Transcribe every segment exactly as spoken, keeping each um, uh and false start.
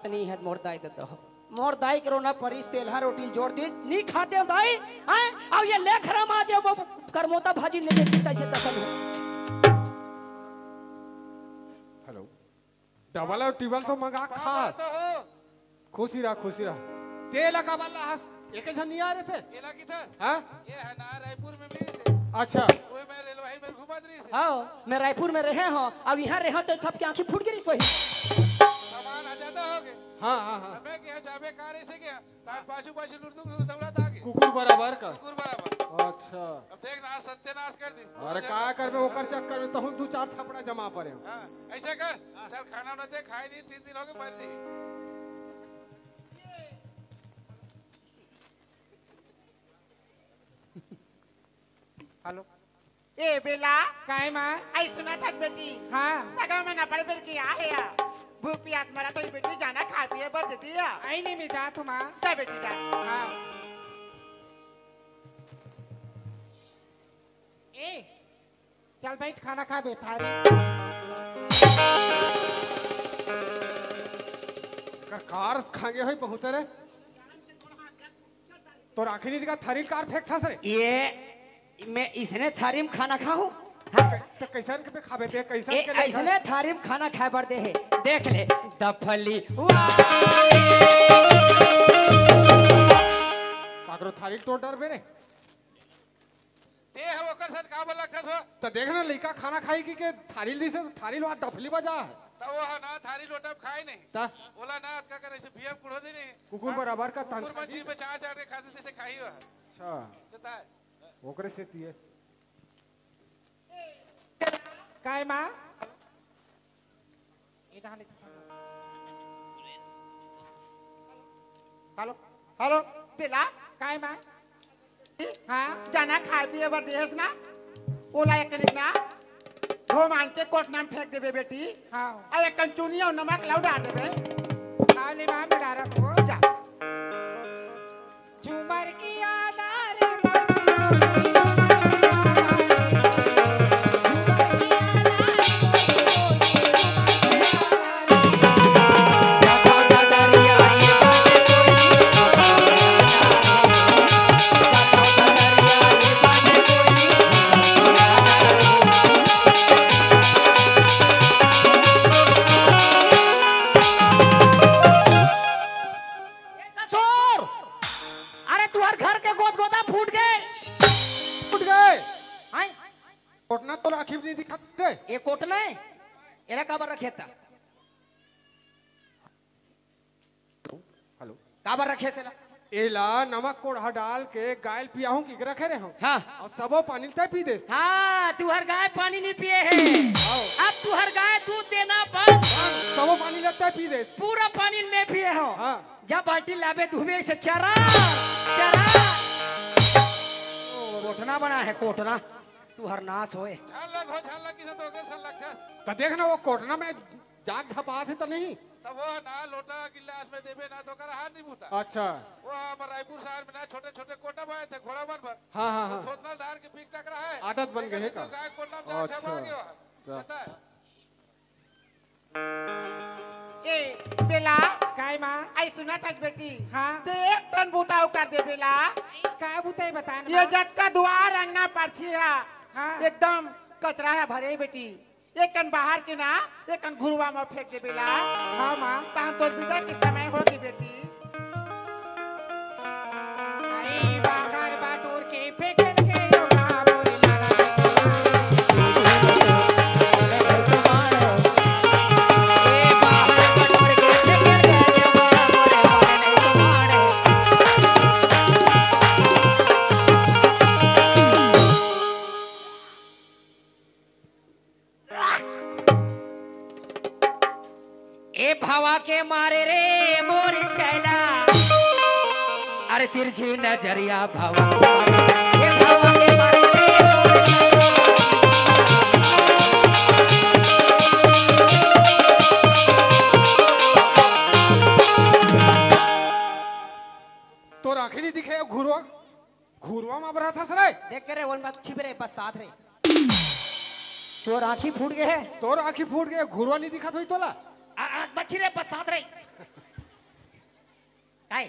नहीं है मोर दाई ददा हो। मोर दाई के रोना परिस तेलहा रोटी ल जोर दिस, नी खाते हो दाई, हैं? अउ ये लेखरा मा जे वो करमोता भाजी नहीं देती तैसे दखल हो। हेलो। डबल अउ टिबल तो मंगा खा। तो हो। खुशी रह, खुशी रह। तेल का बल्ला हस, एक झन नहीं आ रहे थे? ये लगी था। हाँ? ये है ना रायपुर में भी से। अच्छा। वो मैं रेलवे में घुमा रही से। हाँ, मैं रायपुर में रहे हूँ, अब यहाँ रहे तो सबके आँखी फूट गिरी कोई। सामान आ जाता होगे। हाँ, हाँ, हाँ। हमें क्या जाबे कार ऐसे क्या? तार पाछू पाछू लुरदुम लुरदुम दौड़ा था आगे। कुकुर बराबर का। कुकुर बराबर। अच्छा। अब देख ना, सत्यानाश कर दी। अरे का करबे ओकर चक्कर में तहूँ दू चार थपड़ा जमा परे हो। हाँ, ऐसा कर। चल खाना ना दे, खाए नहीं, तीन दिन हो गए, मर जी। हेलो। ए बेला। काय माँ? आई सुना था बेटी। हाँ। सगा में ना बड़ बेर की आहे या। भूख पियास मरा तो बेटी जाना खा पिए बर देती है। आई नहीं मैं जा तू माँ। जा बेटी जा। हाँ। ए, चल बैठ खाना खा बे थारी। का-, कार खांगे होई बहुत रे। तोर आँखी नहीं दिखा, थारी ल कार फेंकथस रे। ये मैं इसने थारी में खाना खाहूँ? हाँ। तो कैसन के पे खाबे ते, कैसन ए, के लेकर? ऐसने थारी में खाना खाए बर दे हे। देख ले, दफली। वाह! काकरो थारी ल टोर डरबे रे। ते ह ओकर साथ का बोल लगथस हो? त देख ना, लइका खाना खाई कि के थारी ली से थारी लो दफली बजा है। त वो ह ना थारी लोटा में खाए नहीं। त? ओला ना अतका करे से बियम कुड़ो दे नहीं। कुकुर हाँ? बराबर का कुकुर तन मन जी में चार चार के खाते जैसे खाई हो। अच्छा। जता है। ओकरे से तिये। काय माँ? हेलो, हेलो, बेला। काय माँ? हाँ? जाना खाए पिए बर देस ना, ओला एक कनिक ना, धो मान के कोटना में फेंक देबे बेटी। हाँ। अउ एक कन चुनिया अउ नमक लौटा देबे। हाँ, ले माँ, मैं डारा को। जा। झूमर की आला रे मोर पिया। ससुर, अरे तुहर घर के गोदगोदा फूट गए। फूट गए। हैं? कोटना तो आँखी में नहीं दिखत रे। ये कोटना है? एला काबर रखे था? हेलो। काबर रखे से ला? एला नमक कोढ़ा डाल के गाय ल पियाहूं कि रखे रहे हूं। हाँ। अउ सबो पानी तय पी देस। हाँ, तुहर गाय पानी नहीं पिए है। हाँ। अब तुहर गाय दूध देना बंद। हाँ, सबो पानी ल तय पी देस। पूरा पानी मैं पिए हूँ। हाँ। जब बाल्टी लाबे धुबे से चरा, चरा। कोटना बना है, कोटना। तुहर नाश होए। झाल लग हो, झाल लग, किसे तो ओकरे सन लगथे। त देख ना, वो कोटना में जाग झपात हे त नहीं? तब वो ना लोटा गिलास में देबे ना तो ओकर हाथ नहीं बुता। अच्छा। वो हमर रायपुर शहर में ना छोटे-छोटे कोटा बनाए थे, घोड़ा मन पर। हाँ, हाँ, तो हाँ। थोथना डार के पीक टकरा है। आदत बन गए है तो का? गाय कोटना में जाग अच्छा। झपा गया है। अच्छा। पता है? ए, बेला। काय माँ? आई सुना था बेटी। हाँ। ते एक टन बुता अउ कर दे बेला। का बुता है बता ना ये माँ। जतका दुआर अंगना परछी है। हाँ। एकदम कचरा है भरे बेटी। एक कन बाहर के ना, एक कन घुरवा में फेंक दे बेला। हाँ माँ। तहन तोर बिदा के समय होगे बेटी। आई बाहर बाटोर के फेंकन के ओला बोले मारा। ए बाहर बाटोर के फेंकन के ओला बोले मारा। ए भवा के मारे रे मोर छैला, अरे तिरछी नजरिया भवा। ए भवा के मारे रे मोर छैला। तोर आँखी नहीं दिखे, घुरवा, घुरवा मा बरत हस रे। देख के रे, ओन मत छिप रे, बस साथ रे। तोर आँखी फूट गए है। तोर आँखी फूट गए, घुरवा नहीं दिखत होई तोला। आ, आ, मत छिप रे, बस साथ रे। काय?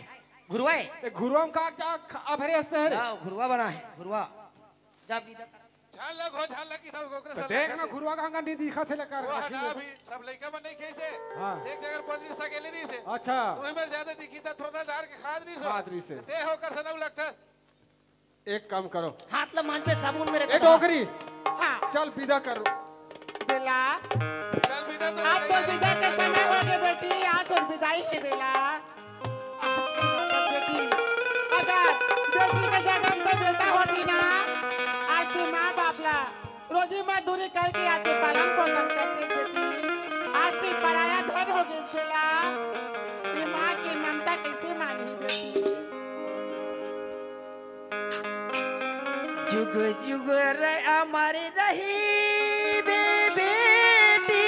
घुरवा है? ए, घुरवा में का, का, का अभरे हंसते हैं रे? हाँ, घुरवा बना है, घुरवा। जा विदा कर। झाल लग हो, झाल लग, इधर ओकरे तो से देख लग ना, दे। घुरवा का अंगा नहीं दिखा थे लगा वो रखी है ना है। अभी सब लइका मन नहीं खेसे। हाँ। देख, जगह बंदरी सकेले नहीं से। अच्छा। तू ही मेरे ज्यादा दिखी था, थोड़ा डार के खाद नहीं से। खाद नहीं से। ते होकर से नव लगता। एक काम करो। हाथ ला मांज पे साबुन मेरे ए को। डोकरी, हाँ। चल विदा कर। बेला, चल विदा तो आज तो विदा के समय हो गए बेटी, आज तो विदाई है बेला। बेटी, अगर बेटी के जगह में तो बेटा होती ना, आज ते माँ बाप ला रोजी मजदूरी करके आज ते पालन पोषण करते बेटी, आज ते पराया धन हो गए बेला। ये माँ की ममता कैसे मानी बेटी? जुग जुग रे अमर रही बे बेटी,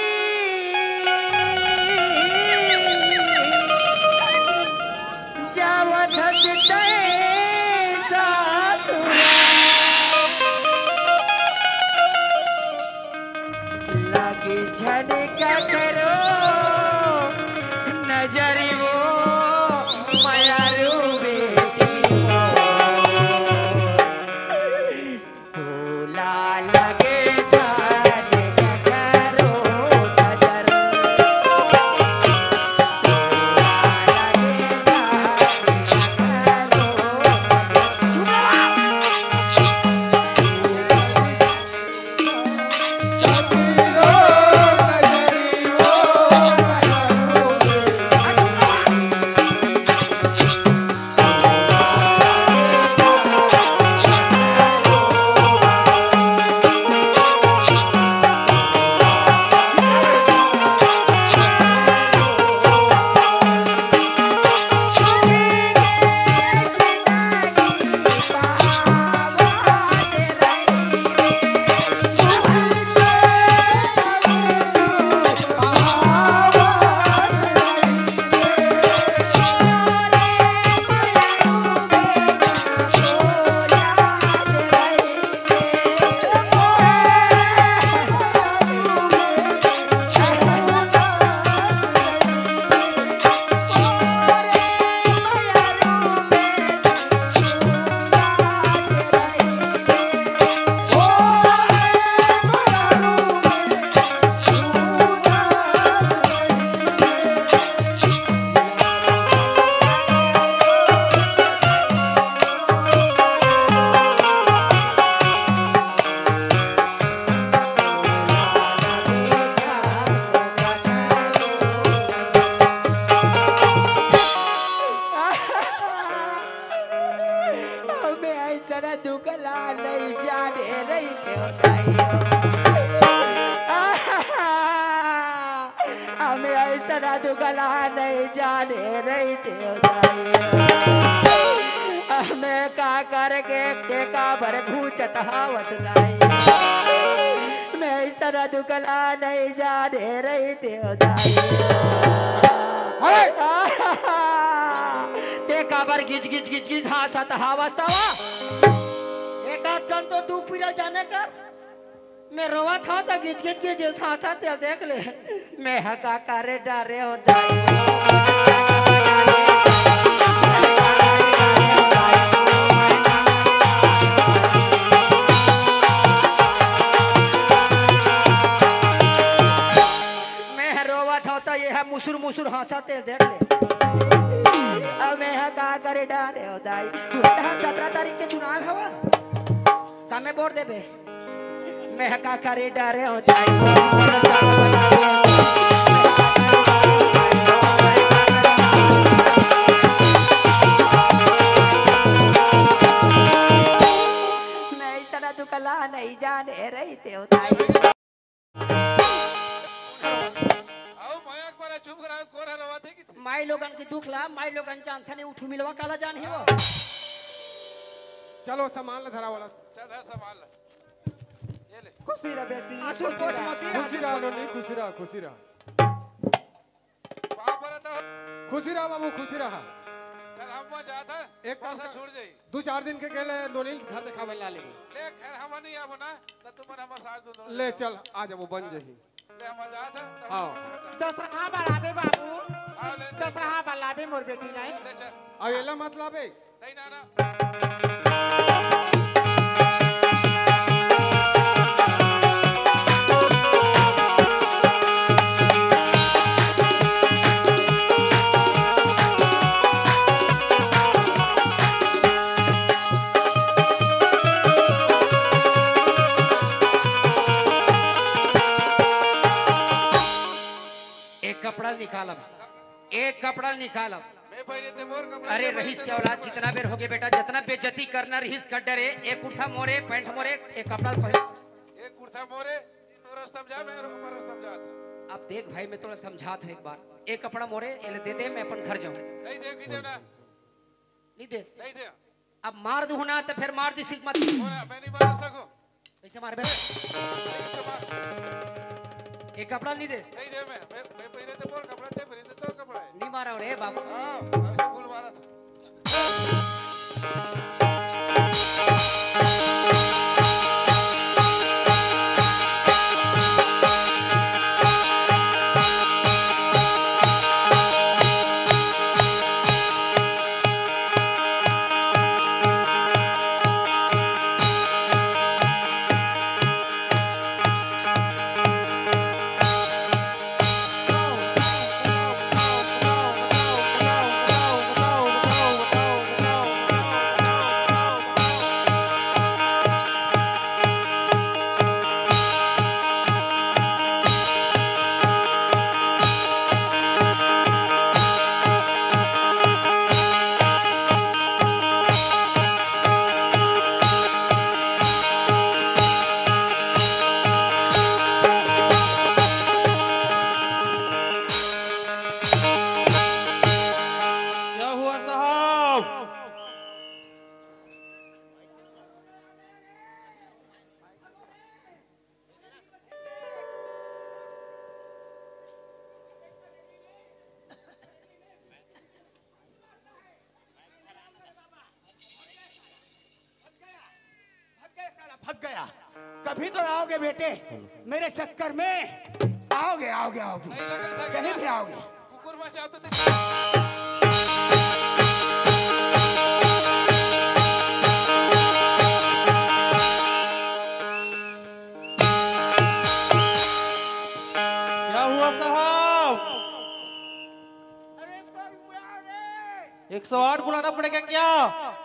जावत हस तै सासुरा। लागे झन ककरो नजर वो मयारू बेटी। तोला लगे झन ककरो नजर। हमें ऐसा दुख ला नहीं जाने रही क्यों नहीं। हमें ऐसा दुख ला नहीं जाने रही क्यों नहीं। हमें का करके के का बर घूचत हवस दाई। मैं ऐसा दुख ला नहीं जाने रही देव दाई। अरे! ते काबर गिज गिज गिज गिज हाँसत हवस तवा? एक आध कन तो दू पीरा जाने कर। मैं रोवत हँव त गिज गिज गिज हाँसत हे, देख ले। मैं ह का करे डरे हो दाई। मैं ह रोवत हँव त ये ह मुसुर मुसुर हाँसत हे, देख ले। अब मैं ह का करे डरे हो दाई। तू ह सतरा तारीख के चुनाव हवा, का मैं वोट देबे? मैं ह का करे डरे हो दाई। मैं इतना दुख ला नहीं जाने रही ते हो दाई। आओ, माया के बारे चुप करा, कोन हर बात है कि थे? माई लोगन के दुख ला, माई लोगन जानथे नहीं, उठू मिलवा काला जान हे वो। चलो, सामान ला धरा वाला। चल, धर सामान ला। ये ले। खुशी रह बेटी, आंसू खुशी पोंछ रह। मसीह, खुशी आंसू रह, पोंछ। नोनी, खुशी रह, खुशी रह। पाँव परत हो। खुशी रह बाबू, खुशी रह। चल, हम वहाँ जात हन, एक काम पैसा कर, छूट जाई। दू चार दिन के गेले नोनी घर देखावे ला लेबे। ले, खैर, हम नहीं आबो ना, त तुमन हमर सास दू दोनों ले जाओ। चल, आ जाबो, बन हाँ। जाही। ले, हम जात हन, त हाँ। हम दसरहा बर आबे बाबू। दसरा हाँ बल्ला बे मोर बेटी ला। ले चल। अब एला मत लाबे। नहीं ना, ना। एक कपड़ा निकाल अब, एक कपड़ा निकाल अब। मैं पहले ते मोर कपड़ा अरे ते पहले रहीस ते के मोर औलाद, कपड़ा। जितना बेर होगे बेटा, जितना बेइज्जती करना रहीस कर डरे। एक कुर्ता मोरे, पैंट मोरे, एक कपड़ा पहन। एक कुर्ता मोरे, तोर रस्ता में जा, मैं रोक पर रस्ता में जात। अब देख भाई, मैं तोला समझात हूँ एक बार, एक कपड़ा मोरे, एले दे दे, मैं अपन घर जाऊँ। नहीं दे, की देना? नहीं देस। नहीं दे। अब मार दूँ ना, तो फिर मार दी सीख मत। मोरा, मैं नहीं मार सकूँ। कैसे मार बे? नहीं, तो मार। एक कपड़ा नहीं देस। नहीं दे, मैं, मैं, मैं पहले तो मोर कपड़ा ते, पहले तो तोर कपड़ा है। नहीं मारा रे बाबू। हाँ, ऐसे फूल मारा था। क्या हुआ साहब? भाग गया साला, भाग गया। कभी तो आओगे बेटे, मेरे चक्कर में आओगे, आओगे, आओगे। नहीं लगन सके कहीं ना। भी आओगे। कुकुर मचाओ तो क्या हुआ साहब? अरे कोई बुला रे। एक सौ आठ बुलाना पड़ेगा क्या?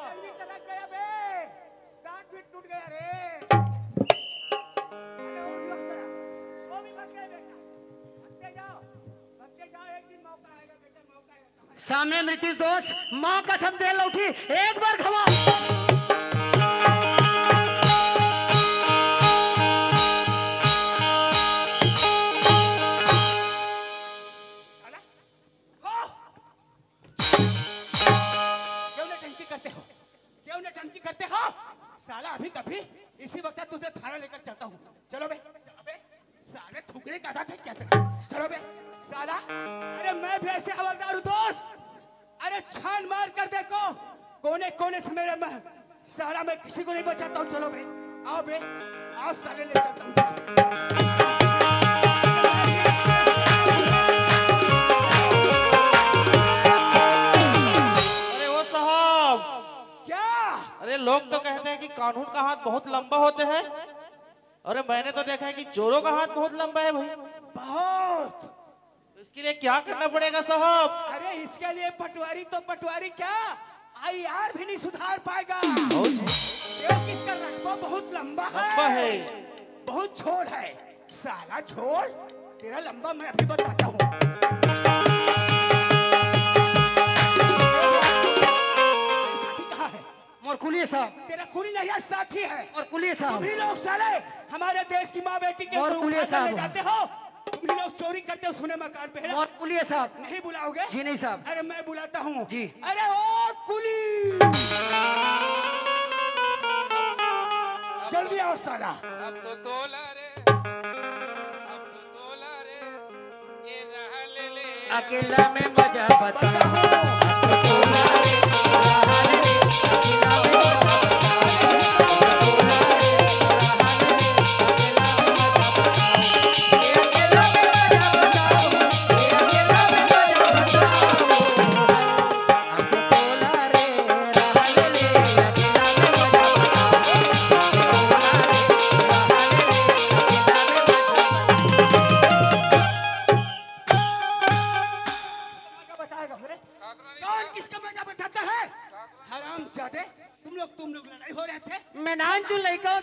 जल्दी चला गया बे। दांत भी टूट गया रे। अरे वो भी भाग गया। वो भी भाग गया बेटा। भाग के जाओ। भाग के जाओ, एक दिन मौका आएगा बेटा, मौका आएगा। सामने मृत्युंजय दोस्त, माँ कसम दे लौटी, एक बार घमा। साला, हो! क्यों नौटंकी करते हो? क्यों नौटंकी करते हो? साला अभी कभी इसी वक्त तुझे थाना लेकर चलता हूँ। चलो बे, अबे, साले थुकने का आदत है क्या तेरा? चलो बे, साला, अरे मैं भी ऐसे हवलदार हूँ दोस्त। अरे छान मार कर देखो, कोने कोने से मेरे म-, साला मैं किसी को नहीं बचाता हूँ। चलो बे, आओ बे, आओ साले ले चलता हूँ। अरे वो साहब, क्या? अरे लोग तो कहते हैं कि कानून का हाथ बहुत लंबा होता है। अरे मैंने तो देखा है कि चोरों का हाथ बहुत लंबा है भाई। बहुत। तो इसके लिए क्या करना पड़ेगा साहब? अरे इसके लिए पटवारी तो पटवारी क्या, आईआर भी नहीं सुधार पाएगा। बहुत। क्योंकि इसका रकबा बहुत लंबा है। लंबा है। बहुत छोड़ है। साला झोल, तेरा लंबा मैं अभी बताता हूँ। कहाँ है? मोर कुली साहब। तेरा कुली नहीं है, साथी है। मोर कुली साहब। तुम ही लोग साले हमारे देश की माँ बेटी के मोर कुली साहब। जाते हो, तुम ही लोग चोरी करते हो सोने मकान पे, है ना? मोर कुली साहब। नहीं बुलाओगे? जी नहीं साहब। अरे मैं बुलाता हूँ। जी। अरे ओ कुली, जल्दी आओ साला। अब तो तोला रे, अब तो तोला रे, ये रहा ले ले। अकेला में मजा बता।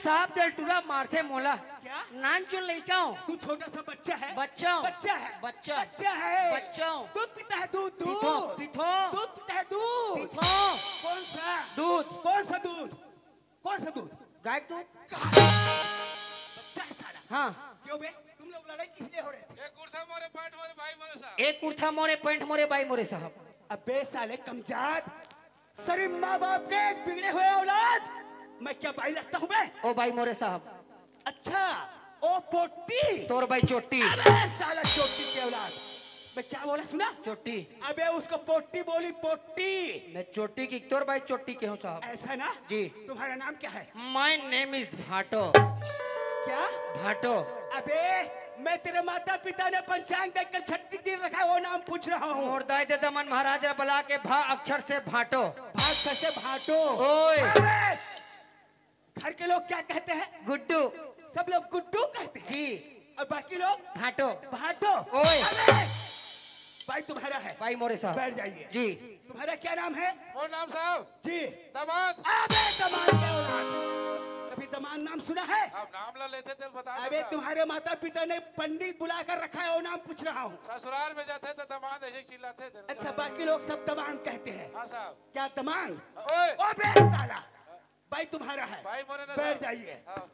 साहब, दल टूरा मारथे मोला। क्या? नानचुन लइका हूँ। तू छोटा सा बच्चा है। बच्चा हूँ। बच्चा है। बच्चा। बच्चा है। बच्चा हूँ। दूध पीता है, दूध, पीथो, दूध। पीथो। दूध पीता है, दूध। पीथो। कौन सा? दूध। कौन सा दूध? कौन सा दूध? गाय के दूध। बच्चा है साला। हाँ। क्यों बे? तुम लोग लड़ाई किस लिए हो रहे थे? एक कुर्ता मोरे, पैंट मोरे, भाई मोरे साहब। एक कुर्ता मोरे, पैंट मोरे, भाई मोरे साहब। अबे साले कमजात, शरीफ माँ बाप के एक बिगड़े हुए औलाद, मैं क्या बाई लगता हूँ बे? ओ बाई मोरे साहब। अच्छा, ओ पोट्टी। तोर बाई चोट्टी। अबे साला चोट्टी के औलाद, मैं क्या बोला सुना? चोट्टी। अबे उसको पोट्टी बोली, पोट्टी। मैं चोट्टी की, तोर बाई चोट्टी के हूँ साहब। ऐसा ना? जी। तुम्हारा नाम क्या है? My name is भाटो। क्या? भाटो। अबे मैं तेरे माता पिता ने पंचांग देखकर छत्तीस दिन रखा है, वो नाम पूछ रहा हूँ। मोर दाई ददा मन महाराज ला बला के भा अक्षर से भाटो। भा अक्षर से भाटो। ओए। अबे घर के लोग क्या कहते हैं? गुड्डू। सब लोग गुड्डू कहते हैं। जी। और बाकी लोग? भाटो। भाटो। ओए। अबे भाई तुम्हारा है। भाई मोरे साहब। बैठ जाइए। जी। तुम्हारा क्या नाम है? मोर नाम साहब। जी। दमांद। अबे दमांद के औलाद। कभी दमांद नाम सुना है? आप नाम ला लेते थे, बता दो अबे साहब। तुम्हारे माता पिता ने पंडित बुलाकर रखा है, वो नाम पूछ रहा हूँ। ससुराल में जाते तो दमांद ऐसे चिल्लाते थे। अच्छा, बाकी लोग सब दमांद कहते हैं। हाँ साहब। क्या दमांद? ओए। अबे साला, भाई तुम्हारा है। भाई मोरे ना बैठ साहब। जाइए। हाँ।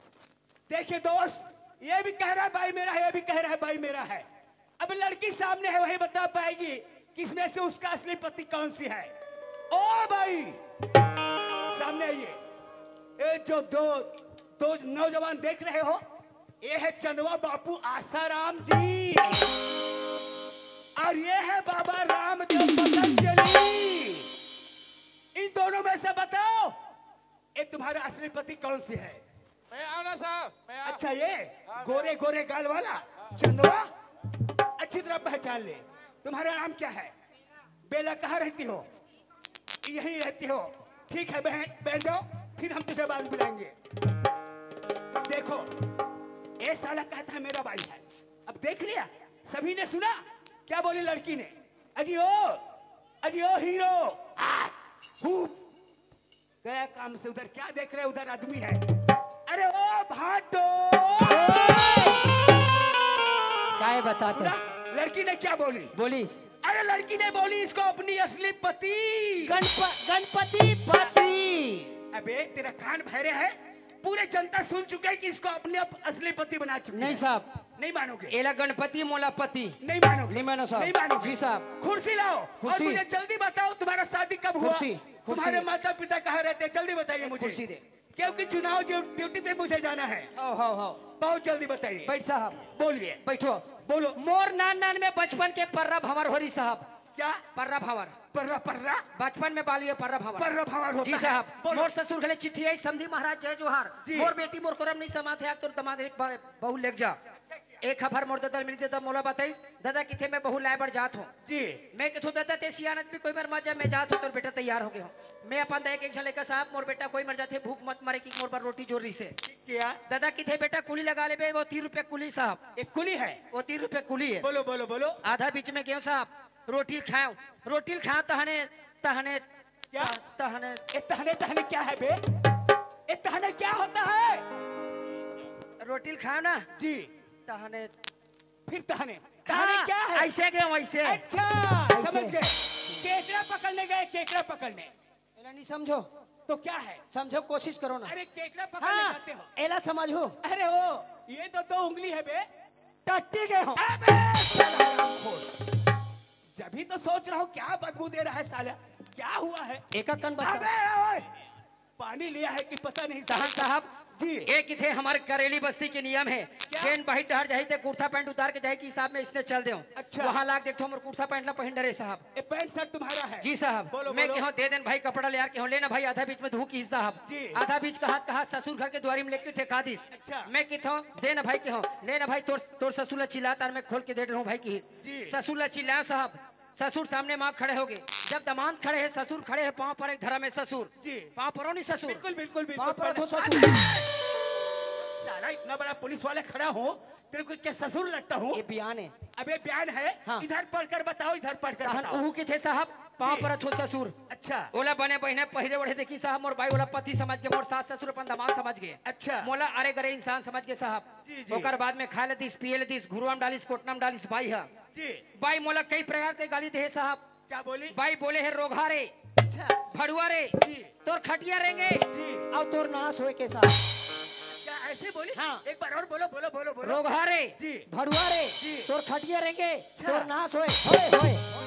देखिए दोस्त, ये भी कह रहा है भाई मेरा है, ये भी कह रहा है भाई मेरा है। अब लड़की सामने है, वही बता पाएगी कि इसमें से उसका असली पति कौन सी है। ओ भाई, सामने आइए। ये जो दो दो नौजवान देख रहे हो, ये है चंदवा बापू आसाराम जी, और ये है बाबा रामदेव पतंजलि। इन दोनों में से बताओ, ये तुम्हारा असली पति कौन सी है? मैं आना साहब, मैं आ- अच्छा, ये हाँ, गोरे मैं- गोरे गाल वाला हाँ। चंदवा, अच्छी तरह पहचान ले। तुम्हारा नाम क्या है? बेला, कहाँ रहती हो? यहीं रहती हो। ठीक है बहन, बैठ जाओ, फिर हम तुझे बाद में बुलाएंगे। देखो, ये साला कहता है मेरा भाई है। अब देख लिया, सभी ने सुना क्या बोली लड़की ने। अजी ओ, अजी ओ हीरो, आ, हू। गया काम से। उधर क्या देख रहे, उधर आदमी है। अरे ओ भाटो। काय बताते? सुना, लड़की ने क्या बोली? बोलिस। अरे लड़की ने बोली इसको अपनी असली पति। गणप-, गणपति पति। अबे तेरा कान भैरे है, पूरे जनता सुन चुके हैं कि इसको अपने अप-, असली पति बना चुकी नहीं है। साहब। नहीं मानोगे? एला गणपति मोला पति। नहीं मानोगे? नहीं मानो साहब। नहीं मानोगे? जी साहब। कुर्सी लाओ और कुर्सी। मुझे जल्दी बताओ तुम्हारा शादी कब हुआ? कुर्सी, कुर्सी। तुम्हारे माता पिता कहाँ रहते हैं? जल्दी बताइए मुझे। कुर्सी दे। क्योंकि चुनाव ड्यू-, ड्यूटी पे मुझे जाना है। हाव, हाव, हाव। बहुत जल्दी बताइए। बैठ साहब। बोलिए। बैठो। बोलो। मोर नान नान में बचपन के पर्रा भंवर हो रही साहब। क्या? पर्रा भंवर। पर्रा, पर्रा? बचपन में बालू ये पर्रा भंवर। पर्रा भंवर होता जी है। साहब। बोलो। मोर ससुर घले चिट्ठी आई, समधी महाराज जय जोहार। जी। मोर बेटी मोर कोरम नहीं समात है, तोर दमाद एक ब-, बहू लेग जा। एक खबर मोर ददा मिली, ददा मोला बताइस, ददा किथे मैं बहू लाए बर जात हूँ। जी। मैं कथों, "ददा, ते सियान आदमी, कोई बर मत जा, मैं जात हूँ, तोर बेटा तैयार हो गए हो।" मैं अपन दाई के एक झन लइका साहब, मोर बेटा कोई मर जाथे, भूख मत मरे कि मोर बर रोटी जोर रही से। क्या? ददा किथे, "बेटा, कुली लगा ले बे, वो तीन रुपया कुली साहब।" एक कुली है? वो तीन रुपया कुली है। बोलो, बोलो, बोलो। आधा बीच में गयो साहब, रोटी खाओ, रोटी खाओ, तहने, तहने, क्या? तह-, तहने। ए, तहने, तहने क्या है बे? ए, तहने क्या होता है? रोटी खाओ ना। जी। तहने। फिर तहने, तहने हाँ, क्या है? ऐसे गए वैसे। अच्छा, ऐसे। समझ गए। केकड़ा पकड़ने गए, केकड़ा पकड़ने। एला नहीं समझो। तो क्या है? समझो, कोशिश करो ना। अरे, केकड़ा पकड़ने हाँ, जाते हो। एला समझो। अरे ओ, ये तो दो उंगली है बे। टट्टी गए हो। अबे, साला हरामखोर। जब ही तो सोच रहा हूँ, क्या बदबू दे रहा है साला, क्या हुआ है? एका कन बचा। अबे ओए, पानी लिया है कि पता नहीं साहब। साहब, जी। एक इथे हमारे करेली बस्ती के नियम है, क्या? जेन बाहिर डहर जाही ते कुर्ता पैंट उतार के जाही के हिसाब में इसने चल देव। अच्छा। वहाँ लाग देखथो, मोर कुर्ता पैंट ला पहिन डरे साहब। ए, पैंट शर्ट तुम्हारा है? जी साहब। बोलो, मैं बोलो। कहों, "दे देन भाई कपड़ा ले यार," कहों, "ले ना भाई, आधा बीच में धू की साहब।" जी। आधा बीच कहा, कहा ससुर घर के द्वारी में लेके ठेका दिस। अच्छा। मैं कथों, "दे ना भाई," कहों, "ले ना भाई, तोर, तोर ससुर ला चिल्ला तार, मैं खोल के दे डरहूँ भाई," की। जी। ससुर ला चिल्लाओ साहब, ससुर सामने माँ खड़े हो गए। जब दमांद खड़े है, ससुर खड़े है, पाँव पर एक धरा में ससुर। जी। पाँव परो नहीं ससुर। बिल्कुल, बिल्कुल, बिल्कुल। पाँव पर तो ससुर। साला इतना बड़ा पुलिस वाला खड़ा हो, तेरे को क्या ससुर लगता हूँ? ये बयान है। अबे बयान है, हाँ। इधर पढ़कर बताओ, इधर पढ़कर तहन बताओ। उहू किथे साहब? पाँव परत हो ससुर। अच्छा। ओला बने बहिने पहिरे ओढ़े देखी साहब, मोर बाई ओला पति समझ के, मोर सास ससुर अपन दमाद समझ के। अच्छा। मोला अरे गरे इंसान समझ के साहब। जी, जी। ओकर बाद में खाए ल दिस, पिए ल दिस, घुरुआ म डालिस, कोटना म डालिस बाई ह। जी। बाई मोला कई प्रकार के गाली दे हे साहब। क्या बोली? बाई बोले हे, "रोगहा रे, अच्छा। भड़ुआ रे, जी। तोर खटिया रेंगे जी। अउ तोर नाश होए के साथ।" क्या ऐसे बोली? हाँ। एक बार और बोलो, बोलो, बोलो, बोलो। "रोगहा रे, जी। भड़ुआ रे, जी। तोर खटिया रेंगे, अच्छा। तोर नाश होए, होए, होए।"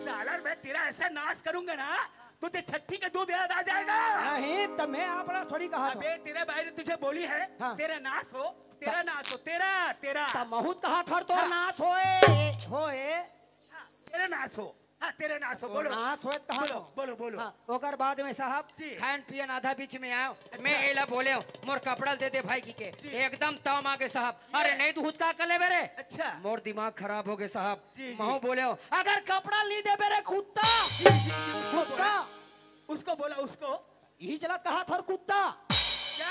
साला, मैं तेरा ऐसा नाश करूंगा ना, तुझे छठी का दूध याद आ जाएगा। नहीं, तो मैं आपला थोड़ी कहा था। अबे, तेरे भाई ने तुझे बोली है, हाँ। तेरा नाश हो, तेरा त- नाश हो, तेरा, तेरा। त महूत कहा था, तोर हाँ। नाश होए, होए। हाँ, तेरा नाश हो। हाँ, तेरे नाश हो, तो बोलो। नाश होए कहा बोलो, तो। बोलो, बोलो। हाँ, ओकर बाद में साहब, जी। खान पियन आधा बीच में आयो। अच्छा। मैं एला बोले, "मोर कपड़ा दे दे भाई" की के। जी। एकदम ताव मांगे साहब। ये। "अरे नहीं, तू हुतका कर लेबे रे।" अच्छा। मोर दिमाग खराब हो गए साहब। जी, जी। महूं बोले, "अगर कपड़ा नहीं देबे रे कुत्ता, जी, जी, जी, उसको कुत्ता।" बोला। उसको बोला, उसको। यही चलत कहा था कुत्ता। क्या?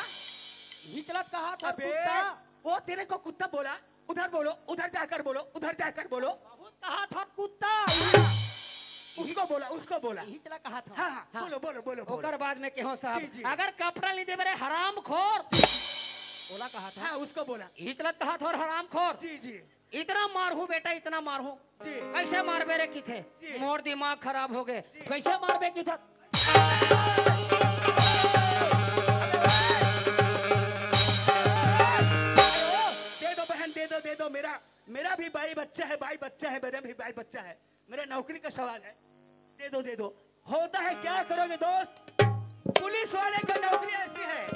यही चलत कहा था अबे, कुत्ता। वो तेरे को कुत्ता बोला? उधर बोलो, उधर जाकर बोलो, उधर जाकर बोलो। बहुत कहा था कुत्ता। उसको बोला, उसको बोला। यही चला कहा था। हाँ, हाँ, हाँ। बोलो, बोलो, बोलो, बोलो। ओकर बाद में कहो साहब, जी, जी। "अगर कपड़ा नहीं देबे रे हरामखोर।" बोला कहा था। हाँ, उसको बोला। यही चलत कहा था और हरामखोर। जी, जी। "इतना मारहूं बेटा, इतना मारहूं।" जी। कैसे मारबे रे किथे? जी। मोर दिमाग खराब हो गए। जी। कैसे मारबे किथे? दे दो बहन, दे दो, दे दो। मेरा, मेरा भी बाई बच्चा है, बाई बच्चा है, मेरा भी बाई बच्चा है। मेरा नौकरी का सवाल है, दे दो, दे दो। होता है, क्या करोगे दोस्त, पुलिस वाले का नौकरी ऐसी है,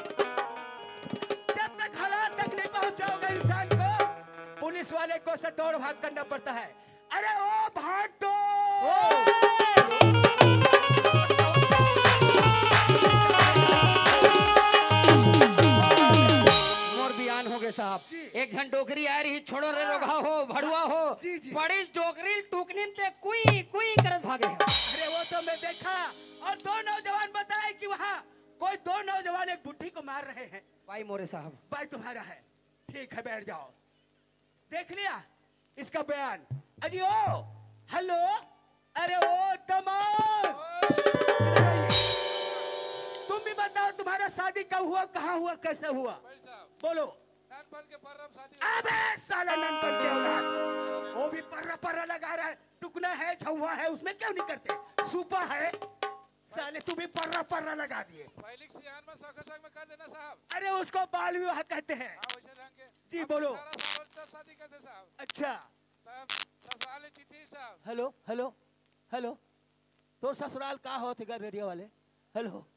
जब तक हालात तक नहीं पहुंचाओगे इंसान को, पुलिस वाले को से दौड़ भाग करना पड़ता है। अरे ओ भाटो, मोर बियान हो गए साहब। जी। एक झन डोकरी आए रही, "छोड़ो रे, हाँ। रोगहा हो, भड़ुआ हो।" जी, जी। पड़ीस डोकरी ल टुकनी म ते कुई कुई करत भागे। अरे वो तो मैं देखा, और दो नौजवान बताए कि वहाँ कोई दो नौजवान एक बुढ़ी को मार रहे हैं। भाई मोरे साहब। भाई तुम्हारा है, ठीक है, बैठ जाओ। देख लिया इसका बयान। अजी ओ, हेलो, अरे ओ दमाद, तुम भी बताओ, तुम्हारा शादी कब हुआ, कहाँ हुआ, कैसे हुआ? भाई साहब, बोलो। नानपन के पर्रा म शादी हो अबे साला, नानपन के औलाद, वो भी पर्रा पर्रा लगा रहा है। टुकना है, झौवा है, उसमें क्यों नहीं करते? सूपा है, साले तू भी पर्रा पर्रा लगा दिए। पहले के सियान में सौखे संग में कर देना साहब। अरे उसको बाल विवाह कहते हैं। हाँ, वैसे ढंग के। जी, हम बोलो। अठारह साल होल तब शादी करते साहब। अच्छा। तब ससुराल चिट्ठी साहब। Hello, hello, hello. तोर ससुराल का होत हे गा रेडियो वाले? हेलो।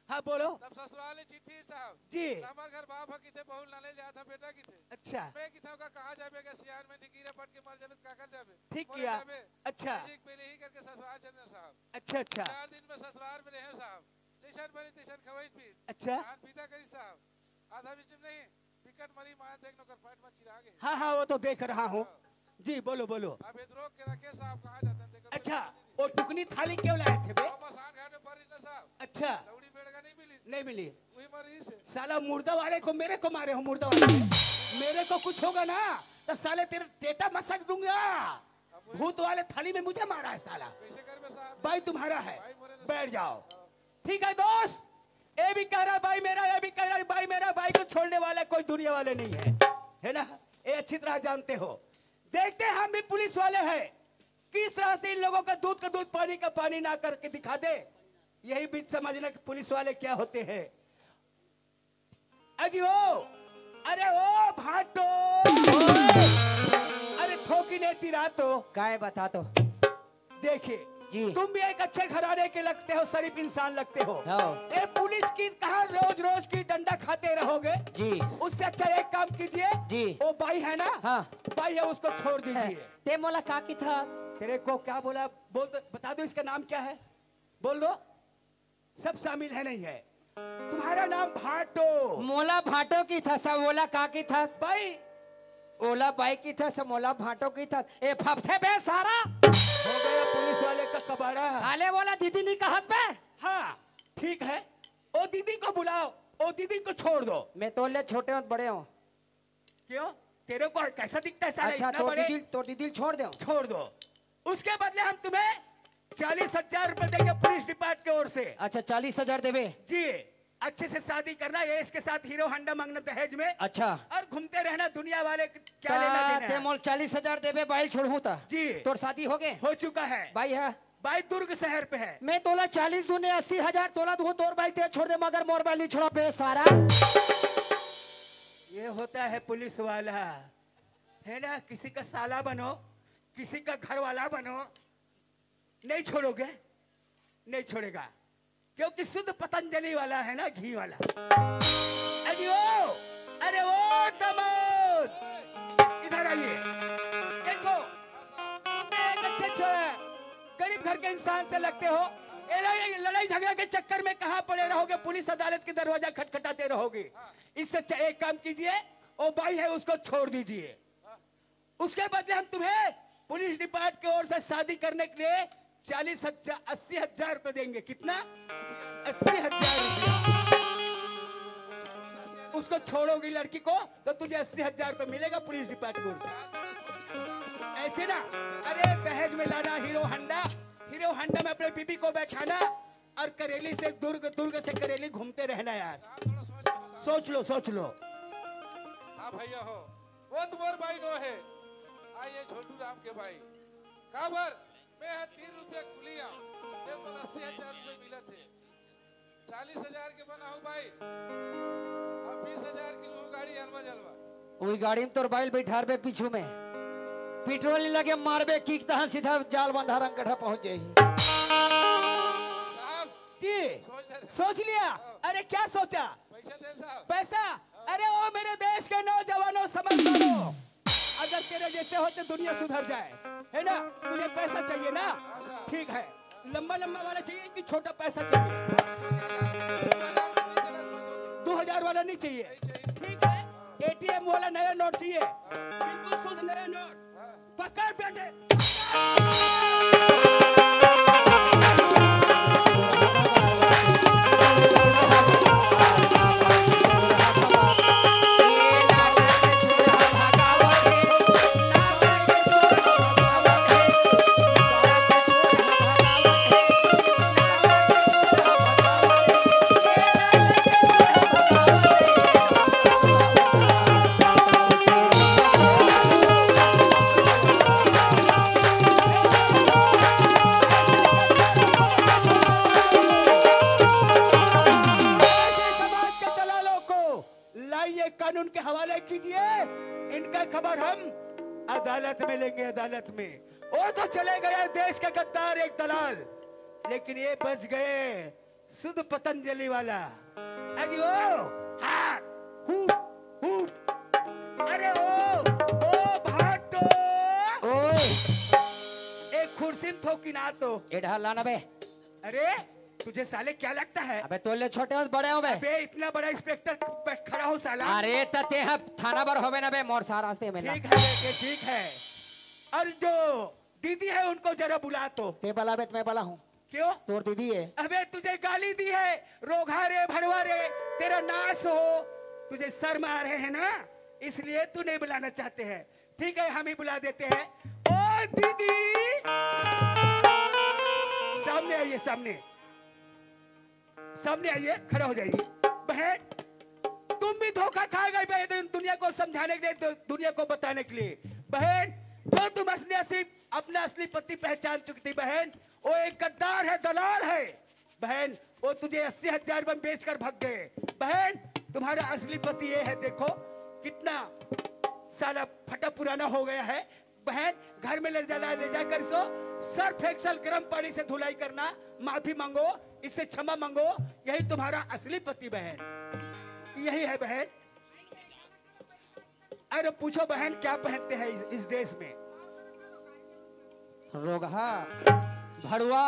हाँ, बोलो। तब ससुराल चिट्ठी साहब। जी। त हमर घर बाप ह किथे, बहू ल लाने जात ह बेटा किथे। अच्छा। मैं किथे का कहाँ जाबे गा सियान में, ढिकीरा पट के मर जाबे त काकर जाबे? ठीक मोरे किया। जाबे। अच्छा। जी, पहले ही करके ससुराल चलना साहब। अच्छा, अच्छा। चार दिन में ससुराल में रहे साहब, जैसन बने तैसन खवाई पीस। अच्छा। खान पीता करी साहब, आधा बीच में नहीं, बिकट मरी माया देख नौकर पैंट में चिरा गए। हाँ, हाँ, वो तो देख रहा हूँ। हाँ। जी, बोलो, बोलो। अब ये रोक के रखे साहब, कहाँ जाते हैं? देखो, अच्छा, देखो, वो टुकनी थाली क्यों लाए थे बे? वो मसान घाट में पड़ी ना साहब। अच्छा। लौड़ी बेड़गा नहीं मिली। नहीं मिली। वही मरी से। साला मुर्दा वाले को मेरे को मारे हो, मुर्दा वाले को। मेरे को कुछ होगा ना, तो साले तेरे टेटा मसक दूंगा। अब वही भूत वाले थाली में मुझे मारा है साला। कैसे करबे साहब? भाई तुम्हारा है। भाई मोरे ने बैठ जाओ। हाँ। ठीक है दोस्त, ये भी कह रहा है भाई मेरा, ये भी कह रहा है भाई मेरा, भाई को छोड़ने वाला कोई दुनिया वाले नहीं है, है ना? ये अच्छी तरह जानते हो। देखते हैं हम भी पुलिस वाले हैं, किस तरह से इन लोगों का दूध का दूध, पानी का पानी ना करके दिखा दे। यही बीच समझना कि पुलिस वाले क्या होते हैं। अजी ओ, अरे ओ भाटो, अरे थोकी ने तिरा तो। काय बता तो। देखिए, जी। तुम भी एक अच्छे घराने के लगते हो, शरीफ इंसान लगते हो। हाँ। ए पुलिस की कहाँ रोज रोज की डंडा खाते रहोगे? जी। उससे अच्छा एक काम कीजिए। जी। वो बाई है ना? हाँ। बाई है, उसको छोड़ दीजिए। ते मोला का किथस? तेरे को क्या बोला? बोल दो, बता दो इसका नाम क्या है? बोल दो। सब शामिल है, नहीं है? तुम्हारा नाम भाटो। मोला भाटो किथस, ओला का किथस? भाई। ओला बाई किथस, मोला भाटो किथस। ए फपथे बे सारा। हो गया पुलिस वाले का कबाड़ा। साले ओला दीदी नहीं कहस बे। हाँ, ठीक है। ओ दीदी को बुलाओ, ओ दीदी को छोड़ दो। मैं तो ले छोटे हूँ, बड़े हूँ। क्यों? तेरे को कैसा दिखता है साला, अच्छा, इतना तो बड़े? दीदी, तो दीदी छोड़ दो। छोड़ दो। उसके बदले हम तुम्हें चालीस हजार रुपए देंगे पुलिस डिपार्ट के ओर से। अच्छा, चालीस हजार देबे? जी। अच्छे से शादी करना, ये इसके साथ हीरो हांडा मांगना दहेज में। अच्छा। और घूमते रहना दुनिया वाले क्या लेना देना ते है। मोल चालीस हजार देबे, बाइल छोड़हूं ता। जी। तोर शादी हो गए? हो चुका है। बाई है? बाई दुर्ग शहर पे है। मैं तोला चालीस दूने अस्सी हजार तोला दूं, तोर बाइल ते छोड़ दे, मगर मोर बाइल नहीं छोड़ा बे सारा। ये होता है पुलिस वाला, है ना? किसी का साला बनो, किसी का घर वाला बनो, नहीं छोड़ोगे, नहीं छोड़ेगा, क्योंकि शुद्ध पतंजलि वाला है ना, घी वाला। अरे ओ, अरे ओ दमोद, इधर आइए। देखो, तुम एक अच्छे छो-, गरीब घर के इंसान से लगते हो। ये लड़ाई, लड़ाई झगड़ा के चक्कर में कहाँ पड़े रहोगे? पुलिस अदालत के दरवाजा खटखटाते रहोगे। इससे अच्छा एक काम कीजिए, वो बाई है, उसको छोड़ दीजिए। उसके बदले हम तुम्हें पुलिस डिपार्ट की ओर से शादी करने के लिए चालीस हजार, अस्सी हजार रुपए देंगे। कितना? अस्सी हजार रुपया। उसको छोड़ोगी लड़की को तो तुझे अस्सी हजार रुपए मिलेगा पुलिस डिपार्ट की ओर से। ऐसे ना, अरे दहेज में लाना हीरो हांडा, हीरो हांडा में अपने बीबी को बैठाना और करेली से दुर्ग, दुर्ग से करेली घूमते रहना यार। सोच लो, सोच लो। हाँ भैया हो, वो तो मोर बाई नो है। आ ये झोटू राम के बाई। काबर? मैं ह तीन रुपया कुली आंव, ते मोला अस्सी हजार रुपया मिलत हे। चालीस हजार के बनाहूं बाई, अब बीस हजार के लूहूं गाड़ी अलवा जलवा। ओई गाड़ी में तोर बाइल बैठारबे पीछू में, पेट्रोल नहीं लगे मारबे किक तहां सीधा जाल बंधार अंगठा पहुंच जाही। साहब, जी, सोच ले। सोच लिया? हाँ। अरे क्या सोचा? पैसा दे साहब। पैसा? अरे ओ मेरे देश के नौजवानों, समझदारों, अगर तेरे जैसे होते दुनिया सुधर जाए, है ना? तुझे पैसा चाहिए ना? हाँ साहब। ठीक है, लंबा लंबा वाला चाहिए कि छोटा पैसा चाहिए? पाँच सौ का, हजार का, दो हजार का नहीं चलत बंद हो गया। दो हजार वाला नहीं चाहिए। नहीं चाहिए। ठीक है, एटीएम वाला नया नोट चाहिए। हाँ। बिल्कुल शुद्ध नया नोट। हाँ। पकड़ बेटे। समाज के दलालों को लाइए, कानून के हवाले कीजिए। इनका खबर हम अदालत में लेंगे, अदालत में। वो तो चले गए देश के गद्दार, एक दलाल, लेकिन ये बच गए शुद्ध पतंजलि वाला। अरे ओ, हा, हु, हु। अरे ओ, ओ भाटो। ओए। एक कुर्सी में थोकी ना तो। एढ़ा लाना बे। अरे, तुझे साले क्या लगता है? अबे तोले छोटे हो बड़े हो बे। अबे इतना बड़ा इंस्पेक्टर ब-, खड़ा हो साला। अरे त ते ह थाना बर होबे ना बे, मोर सारा रास्ते में ला। ठीक है बेटे, ठीक है। और जो दीदी है उनको जरा बुला तो। ते बला बे त मैं बला हूँ। क्यों? तोर दीदी है। अबे तुझे गाली दी है, रोगहा रे, भड़वा रे, तेरा नाश हो। तुझे शर्म आ रहे हैं ना, इसलिए तू नहीं बुलाना चाहते हैं। ठीक है, हम ही बुला देते हैं। ओ दीदी, सामने आइए, सामने, सामने आइए, खड़ा हो जाइए। बहन, तुम भी धोखा खा गई बहन, दुनिया को समझाने के लिए, दु-, दुनिया को बताने के लिए। बहन, जो तुम असली, असली, अपना असली पति पहचान चुकी थी बहन, वो एक गद्दार है, दलाल है। बहन, वो तुझे अस्सी हजार में बेचकर भाग गए। बहन, तुम्हारा असली पति ये है, देखो कितना साला फटा पुराना हो गया है। बहन, घर में ले जाना, ले जाकर इसको सर्फ एक्सल गर्म पानी से धुलाई करना, माफी मांगो, इससे क्षमा मांगो, यही तुम्हारा असली पति बहन, यही है बहन। अरे पूछो बहन, क्या पहनते हैं इस, इस देश में? रोगहा, भड़ुआ,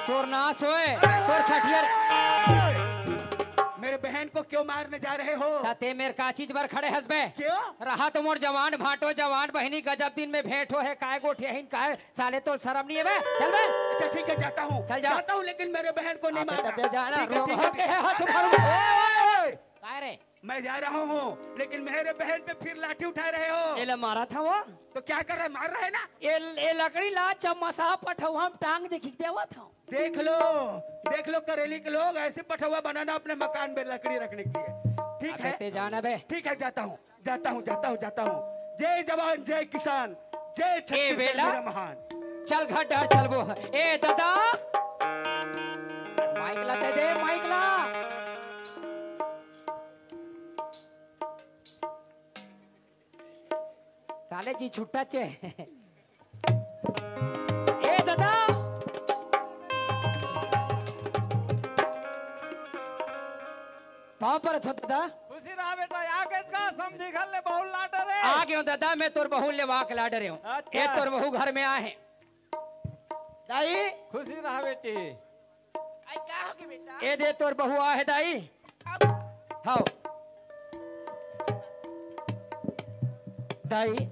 तोर नाश होए, तोर खटियर। मेरे बहन को क्यों मारने जा रहे हो? ता ते मेर का चीज बर खड़े हस बे? क्यों? रहा तो मोर जवान भाटो, जवान बहिनी, गजब दिन में भेंट हो है, काय गोठियाहिन, काय साले, तो शर्म नहीं है बे? चल बे। अच्छा ठीक है, जाता हूँ। चल जा। जाता हूँ, लेकिन मेरे बहन को नहीं अबे मारना। तते जाना, ठीक है, रोगहा ठीक है। के है, हंस भड़ुआ। ओए, ओए, ओए। काय रे? मैं जा रहा हूँ, लेकिन मेरे बहन पे फिर लाठी उठा रहे हो। एला मारा था वो। तो क्या कर रहा है? मार रहा है ना। ए, ए लकड़ी ला चम्मसा पठौहा म टांग देखी देवा था। देख लो, देख लो करेली के लोग, ऐसे पठौहा बनाना अपने मकान में लकड़ी रखने के लिए। ठीक अबे है, ते जाना बे। ठीक है, जाता हूँ, जाता हूँ, जाता हूँ, जाता हूँ। जय जवान, जय किसान, जय ए छत्तीसगढ़ बेला। मेरा महान। चल घर डहर चलबो। ए दादा, माइक ला दे दे, माइक ला। साले जी छुट्टा चे। ए दादा, पाँव परत हो दादा। खुशी रहा बेटा, आ गए का समधी घर ले बहू ला डरे। आ गयो दादा, मैं तोर बहू लेवा के ला डरे हूँ। अच्छा। ए तोर बहू घर में आहे। दाई। खुशी रहा बेटी। आई का होगे बेटा? ए दे तोर बहू आहे दाई। अब हाव। दाई।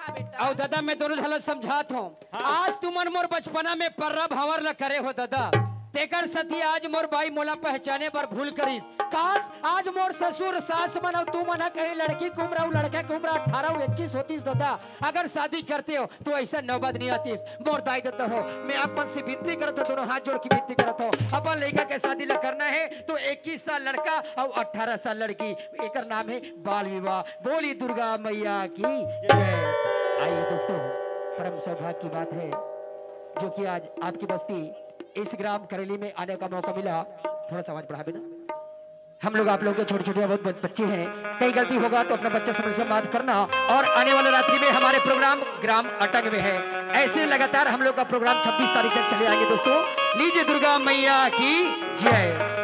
हाँ बेटा। अउ दादा, मैं दोनों झन ल समझात हूँ। हाँ। आज तुमन मोर बचपना में पर्रा भांवर ल करे हो दादा, तेकर सेती आज मोर बाई मोला पहचाने बर भूल करिस। काश आज मोर ससुर सास मन अउ तुमन ह कहीं लड़की के उम्र अउ लड़का के उम्र अठारह अउ इक्कीस होतिस दादा, अगर शादी करते हो तो ऐसा नौबत नहीं आतिस। मोर दाई ददा हो, मैं आप मन से विनती करत हूँ, दोनों हाथ जोड़ के विनती करत हूँ, अपन लइका के शादी ला करना है तो इक्कीस साल लड़का अउ अठारह साल लड़की, एकर नाम है बाल विवाह। बोली दुर्गा मैया की जय। आइए दोस्तों, परम सौभाग्य की बात है जो कि आज आपकी बस्ती इस ग्राम करेली में आने का मौका मिला। थोड़ा सा आवाज बढ़ा बेटा। हम लोग आप लोगों के छोटे छोटे बहुत ब- बच्चे हैं, कहीं गलती होगा तो अपना बच्चा समझ कर माफ करना। और आने वाले रात्रि में हमारे प्रोग्राम ग्राम अटंग में है, ऐसे लगातार हम लोग का प्रोग्राम छब्बीस तारीख तक चले आएंगे दोस्तों। लीजिए दुर्गा मैया की जय।